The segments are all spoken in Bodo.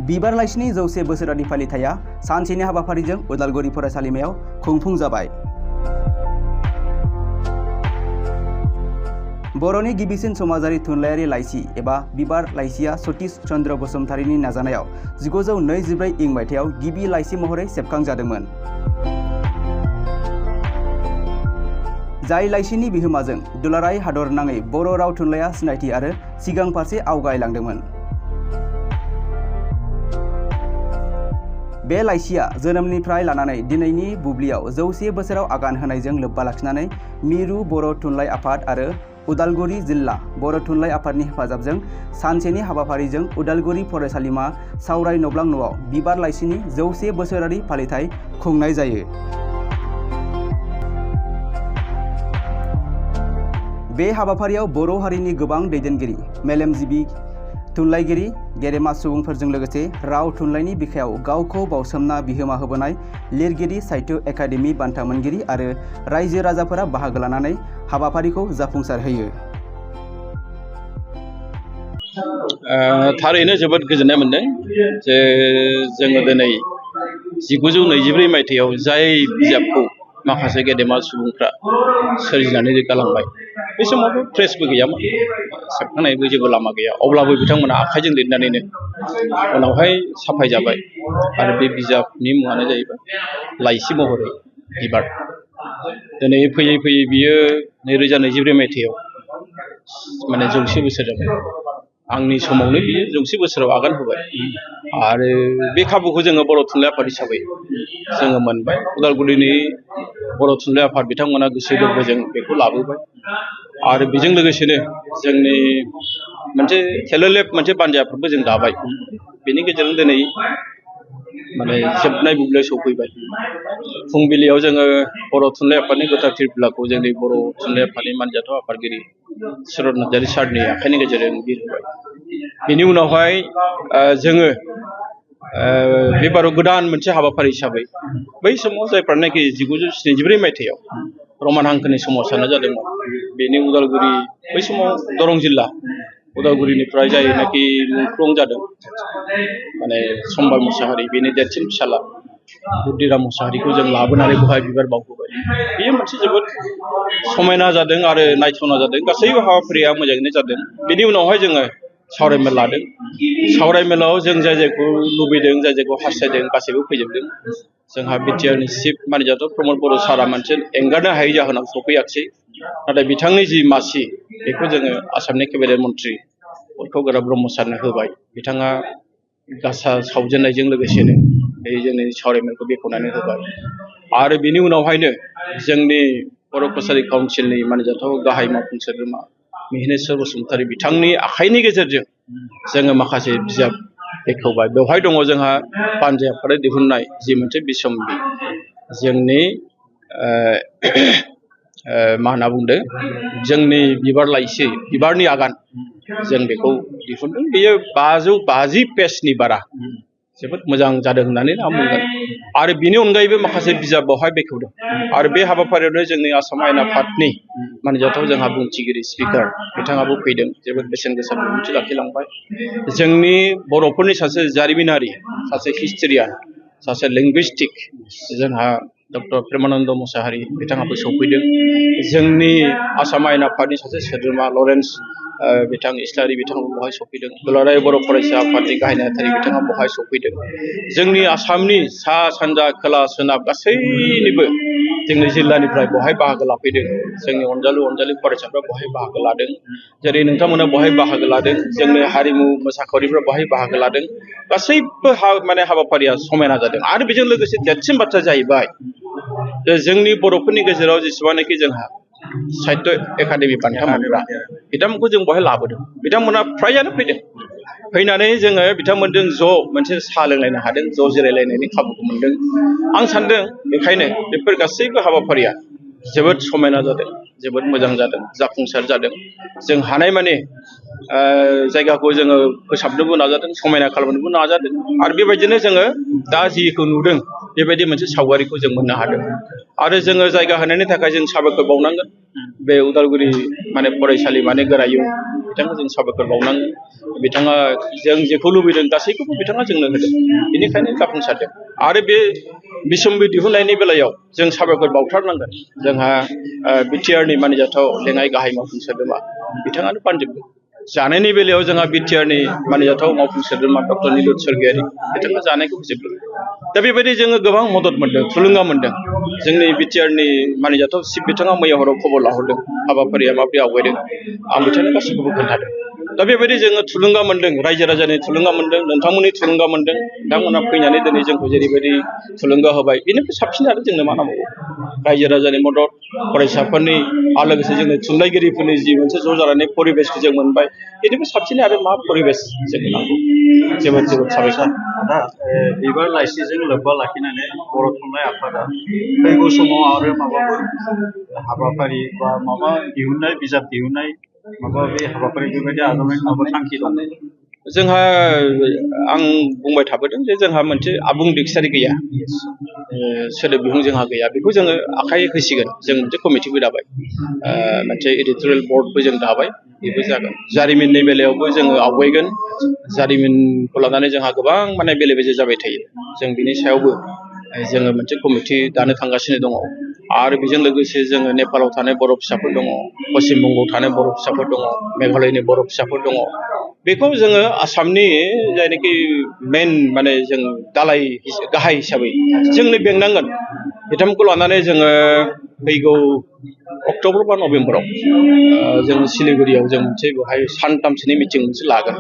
बिबार लाइसिनि 100 बोसोरारि फालिथाया सानसेनि हाबाफारिजों उदालगुरि फरायसालिमायाव खुंफुंजाबाय। बर'नि गिबिसिन समाजारि थुनलाइयारि लाइसि एबा बिबार लाइसिया सतीश चन्द्र बसुमतारीनि नाजानायाव 1924 इं मायथाइयाव गिबि लाइसि महरै सेबखांजादोंमोन। जाय लाइसिनि बिहोमाजों दुलाराय हादरनाङै बर' राव थुनलाइया सिनायथि आरो सिगां फारसे आवगायलांदोंमोन। बे लाइसिया जोनोमनिफ्राय लानानै दिनैनि बुब्लियाव 100 बोसोराव आगान होनायजों लोब्बा लाखिनानै मिरु बर' थुनलाइ आफाद आरो उदालगुरि जिल्ला बर' थुनलाइ आफादनि हेफाजाबजों सानसेनि हाबाफारिजों उदालगुरि फरायसालिमा सावराय नब्लां न'आव बिबार लाइसिनि 100 बोसोरारि फालिथाय खुंनाय जायो। बे हाबाफारियाव बर' हारिनि गोबां दैदेनगिरि, मेलेमजिबि, थुनलाइगिरि, गेदेमा सुबुंफोरजों लोगोसे राव थुनलाइनि बिखायाव गावखौ बावसोमना बिहोमा होबोनाय लिरगिरि, साहित्य एकाडेमि बान्था मोनगिरि आरो रायजो राजाफोरा बाहागो लानानै हाबाफारिखौ जाफुंसारहोयो। थारैनो जोबोद गोजोननाय मोनदों जे जोङो दिनै 1924 मायथाइयाव जाय बिजाबखौ माखासे गेदेमा सुबुंफ्रा सोरजिनानै गालांबाय, बे समावथ' प्रेसबो गैयामोन, सेबखांनायबो जेबो लामा गैया, अब्लाबो बिथांमोना आखाइजों लिरनानैनो उनावहाय साफायजाबाय आरो बे बिजाबनि मुङानो जाहैबाय लाइसि महरै बिबार। दिनै फैयै फैयै बियो 2024 मायथाइयाव माने 100 बोसोर जाबाय। आंनि समावनो बियो 100 बोसोराव आगान होबाय आरो बे खाबुखौ जोङो बर' थुनलाइ आफाद हिसाबै जोङो मोनबाय। उदालगुरिनि बर' थुनलाइ आफाद बिथांमोना गोसो गोरबोजों बेखौ लाबोबाय आरो बेजों लोगोसेनो जोंनि मोनसे सेल्फ-हेल्प मोनसे बानजायफोरबो जों दाबाय। बेनि गेजेरजों दिनै माने जोबनाय बुब्लियाव सफैबाय। फुंबिलियाव जोङो बर' थुनलाइ आफादनि गोथार फिरफिलाखौ जोंनि बर' थुनलाइ आफादनि मानजाथाव आफादगिरि सुरत नार्जारि सारनि आखाइनि गेजेरजों बिरहोबाय। बेनि उनावहाय जोङो बे बाराव गोदान मोनसे हाबाफारि हिसाबै बै समाव जायफ्रानाखि 1974 मायथाइयाव रमान हांखोनि सोमावसारनाय जादोंमोन, बेनि उदालगुरि बै समाव दरं जिल्ला उदालगुरिनिफ्राय जायनाखि मुंख्लं जादों माने सम्बार मुसाहारि, बेनि देरसिन फिसाला बुद्धिराम मुसाहारिखौ जों लाबोनानै बेवहाय बिबार बावहोबाय। बेयो मोनसे जोबोद समायना जादों आरो नायथावना जादों। गासैबो हाबाफारिया मोजाङैनो जादों। बेनि उनावहाय जोङो सावरायमेल लादों। सावरायमेलाव जों जाय जायखौ लुबैदों, जाय जायखौ हास्थायदों, गासैबो फैजोबदों। जोंहा बिटिआरनि चिफ मानजाथाव प्रमद बर' सारा मोनसे एंगारनो हायै जाहोनाव सफैयाखिसै। नाथाय बिथांनि जि मासि, बेखौ जोङो आसामनि केबिनेट मन्त्रि उत्पल ब्रह्म सारनो होबाय। बिथाङा गासा सावजेननायजों लोगोसेनो बे जोंनि सावरायमेलखौ बेखेवनानै होबाय आरो बेनि उनावहायनो जोंनि बर' कसारि काउन्सिलनि मानजाथाव गाहाय मावफुं सोद्रोमा मिहिनेश्वर बसुमतारी बिथांनि आखाइनि गेजेरजों जोङो माखासे बिजाब बेखेवबाय। बेवहाय दङ जोंहा बानजाय आफादा दिहुननाय जि मोनसे बिसम्बि, जोंनि मा होनना बुंदों, जोंनि बिबार लाइसि, बिबारनि आगान, जों बेखौ दिहुनदों। बेयो 550 पेजनि बारा, जोबोद मोजां जादों होननानै आं बुंगोन। आरो बेनि अनगायैबो माखासे बिजाब बेवहाय बेखेवदों आरो बे हाबाफारियावनो जोंनि आसाम आयेन आफादनि मानजाथाव जोंहा बुंथिगिरि स्पिकार बिथाङाबो फैदों, जोबोद बेसेन गोसा बिबुंथि लाखिलांबाय। जोंनि बर'फोरनि सासे जारिमिनारि, सासे हिस्ट'रियान, सासे लिंगुइस्टिक जोंहा डक्टर प्रेमानन्द मुसाहारि बिथाङाबो सौफैदों। जोंनि आसाम आयेन आफादनि सासे सोद्रोमा लरेन्स बिथां इस्लारि बिथाङाबो बेवहाय सफैदों। दुलाराय बर' फरायसा आफादनि गाहाय नेहाथारि बिथाङा बेवहाय सफैदों। जोंनि आसामनि सा सानजा खोला सोनाब गासैनिबो जोंनि जिल्लानिफ्राय बेवहाय बाहागो लाफैदों। जोंनि अनजालु फरायसाफ्रा बेवहाय बाहागो लादों। जेरै नोंथांमोना बेवहाय बाहागो लादों, जोंनि हारिमु मोसाखावरिफ्रा बेवहाय बाहागो लादों। गासैबो माने हाबाफारिया समायना जादों। आरो बेजों लोगोसे देरसिन बाथ्राया जाहैबाय जे जोंनि बर'फोरनि गेजेराव जेसेबांनाखि जोंहा साहित्य एकाडेमि बान्था मोनग्रा बिथांमोनखौ जों बेवहाय लाबोदों। बिथांमोना फ्रायानो फैदों। फैनानै जोङो बिथांमोनजों ज' मोनसे साहा लोंलायनो हादों, ज' जिरायलायनायनि खाबुखौ मोनदों। आं सानदों बेखायनो बेफोर गासैबो हाबाफारिया जोबोद समायना जादों, जोबोद मोजां जादों, जाफुंसार जादों। जों हानायमानि जायगाखौ जोङो फोसाबनोबो नाजादों, समायना खालामनोबो नाजादों आरो बेबायदिनो जोङो दा जिखौ नुदों बेबायदि मोनसे सावगारिखौ जों मोननो हादों। आरो जोङो जायगा होनायनि थाखाय जों साबायखर बावनांगोन। बे उदालगुरि माने फरायसालिमानि गोरायुं बिथांखौ जों साबायखर बावनांगोन। बिथाङा जों जेखौ लुबैदों गासैखौबो बिथाङा जोंनो होदों बेनिखायनो जाफुंसारदों आरो बे बिसम्बि दिहुननायनि बेलायाव जों साबायखर बावथारनांगोन जोंहा बिटिआरनि मानिजाथाव लेङाइ गाहाय मावफुं सोद्रोमा बिथाङानो बानजोबदों जानायनि बेलायाव जोंहा बिटिआरनि मानिजाथाव मावफुं सोद्रोमा डक्टर निलुत स्वर्गियारि बिथाङा जानायखौ होजोबदों दा बेबायदि जोङो गोबां मदद मोनदों थुलुंगा मोनदों जोंनि बिटिआरनि मानिजाथाव चिफ बिथाङा मैया हराव खबर लाहरदों हाबाफारिया माबोरै आवगायदों आं बिथांनो गासैखौबो खोन्थादों दा बेबायदि जोङो थुलुंगा मोनदों रायजो राजानि थुलुंगा मोनदों नोंथांमोननि थुलुंगा मोनदों नोंथांमोना फैनानै दिनै जोंखौ जेरैबायदि थुलुंगा होबाय बेनिफ्राय साबसिन आरो जोंनो मा नांबावगौ रायजो राजानि मदद फरायसाफोरनि आरो लोगोसे जोंनि थुनलाइगिरिफोरनि जि मोनसे ज' जानानै परिबेसखौ जों मोनबाय बेनिफ्राय साबसिन आरो मा परिबेस जोंनो नांगौ जोबोद जोबोद साबायखर दा बिबार लाइसिजों लोब्बा लाखिनानै बर' थुनलाइ आफादा फैगौ समाव आरो माबाफोर हाबाफारि बा माबा दिहुननाय बिजाब दिहुननाय माबा बे हाबाफारि बेबायदि आजावनायनि माबा थांखि दं जोंहा आं बुंबाय थाबोदों जे जोंहा मोनसे आबुं डिक्सारि गैया सोदोब बिहुं जोंहा गैया बेखौ जोङो आखाइ होसिगोन जों मोनसे कमिटिबो दाबाय मोनसे एडिटरियेल बर्डबो जों दाबाय बेबो जागोन जारिमिननि बेलायावबो जोङो आवगायगोन जारिमिनखौ लानानै जोंहा गोबां माने बेले बेजे जाबाय थायो जों बिनि सायावबो जोङो मोनसे कमिटि दानो थांगासिनो दङ आरो बेजों लोगोसे जोङो नेपालाव थानाय बर' फिसाफोर दङ पश्चिम बंगआव थानाय बर' फिसाफोर दङ मेघालयनि बर' फिसाफोर दङ बेखौ जोङो आसामनि जायनाखि मेन माने जों दालाय गाहाय हिसाबै जोंनो बेंनांगोन बिथांमोनखौ लानानै जोङो फैगौ अक्ट'बर बा नभेम्बराव जों सिलिगुरियाव जों मोनसे बेवहाय सानथामसोनि मिटिं मोनसे लागोन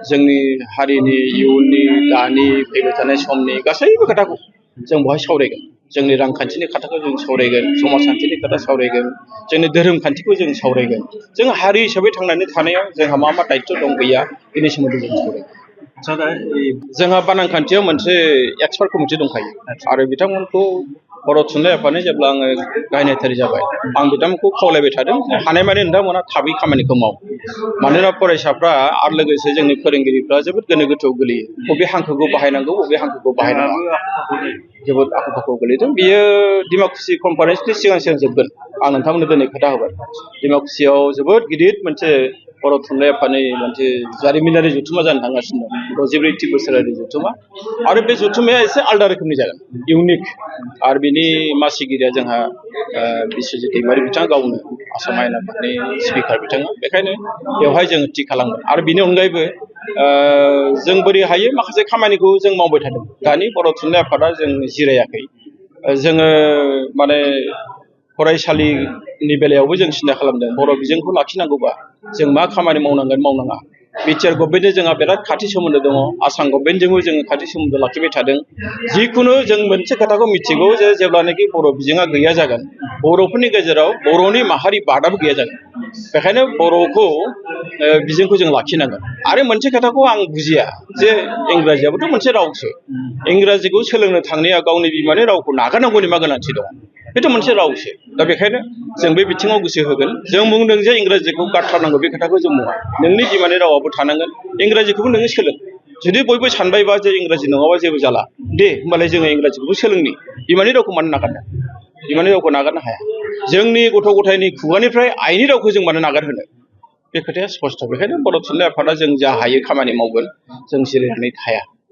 जोंनि हारिनि इयुननि दानि फैबाय थानाय समनि गासैबो खोथाखौ जों बेवहाय सावरायगोन जोंनि रांखान्थिनि खोथाखौ जों सावरायगोन समाजखान्थिनि खोथा सावरायगोन जोंनि धोरोम खान्थिखौ जों सावरायगोन जों हारि हिसाबै थांनानै थानायाव जोंहा मा मा दायित्व दं गैया बेनि सोमोन्दै जों सावरायगोन जोंहा बानांखान्थियाव मोनसे एक्सपार्ट कमिटि दंखायो आरो बिथांमोनखौ बर' थुनलाइ आफादनि जेब्ला आङो गाहाय नेहाथारि जाबाय आं बिथांमोनखौ खावलायबाय थादों हानायमानि नोंथांमोना थाबै खामानिखौ माव मानोना फरायसाफ्रा आरो लोगोसे जोंनि फोरोंगिरिफ्रा जोबोद गोनो गोथोआव गोलैयो बबे हांखोखौ बाहायनांगौ बबे हांखोखौ बाहायनाङा जोबोद आखा फाखायाव गोलैदों बियो डिमाकुसि कनफारेन्सनि सिगां सिगां जोबगोन आं नोंथांमोननो दिनै खोथा होबाय डिमाकुसियाव जोबोद गिदिर मोनसे बर' थुनलाइ आफादनि मोनसे जारिमिनारि जथुमा जानो थांगासिनो दं 63 बोसोरारि जथुमा आरो बे जथुमाया एसे आलादा रोखोमनि जागोन इउनिक आरो बिनि मासिगिरिया जोंहा बिस्वजित दैमारि बिथाङा गावनो आसाम आयेन आफादनि स्पिकार बिथाङा बेखायनो बेवहाय जोङो थि खालामगोन आरो बिनि अनगायैबो जों बोरै हायो माखासे खामानिखौ जों मावबाय थादों दानि बर' थुनलाइ आफादा जों जिरायाखै जोङो माने फरायसालिनि बेलायावबो जों सिन्था खालामदों बर' बिजोंखौ लाखिनांगौबा जों मा खामानि मावनांगोन मावनाङा बिटिआर गभर्नमेन्टजों जोंहा बिराद खाथि सोमोन्दो दङ आसाम गभर्नमेन्टजोंबो जोङो खाथि सोमोन्दो लाखिबाय थादों जिखुनु जों मोनसे खोथाखौ मिथिगौ जे जेब्लानाखि बर' बिजोङा गैया जागोन बर'फोरनि गेजेराव बर'नि माहारि बादाबो गैया जागोन बेखायनो बर'खौ बिजोंखौ जों लाखिनांगोन आरो मोनसे खोथाखौ आं बुजिया जे इंराजियाबोथ' मोनसे रावसो इंराजिखौ सोलोंनो थांनाया गावनि बिमानि रावखौ नागारनांगौनि मा गोनांथि दङ बेथ' मोनसे रावसो दा बेखायनो जों बे बिथिङाव गोसो होगोन जों बुंदों जे इंराजिखौ गारथारनांगौ बे खोथाखौ जों बुङा नोंनि बिमानि रावाबो थानांगोन इंराजिखौबो नोङो सोलों जुदि बयबो सानबायबा जे इंराजि नङाबा जेबो जाला दे होमबालाय जोङो इंराजिखौबो सोलोंनि बिमानि रावखौ मानो नागारनो बिमानि रावखौ नागारनो हाया जोंनि गथ' गथायनि खुगानिफ्राय आइनि रावखौ जों मानो नागारहोनो बे खोथाया स्पष्ट बेखायनो बर' थुनलाइ आफादा जों जा हायो खामानि मावगोन जों जिरायनानै थाया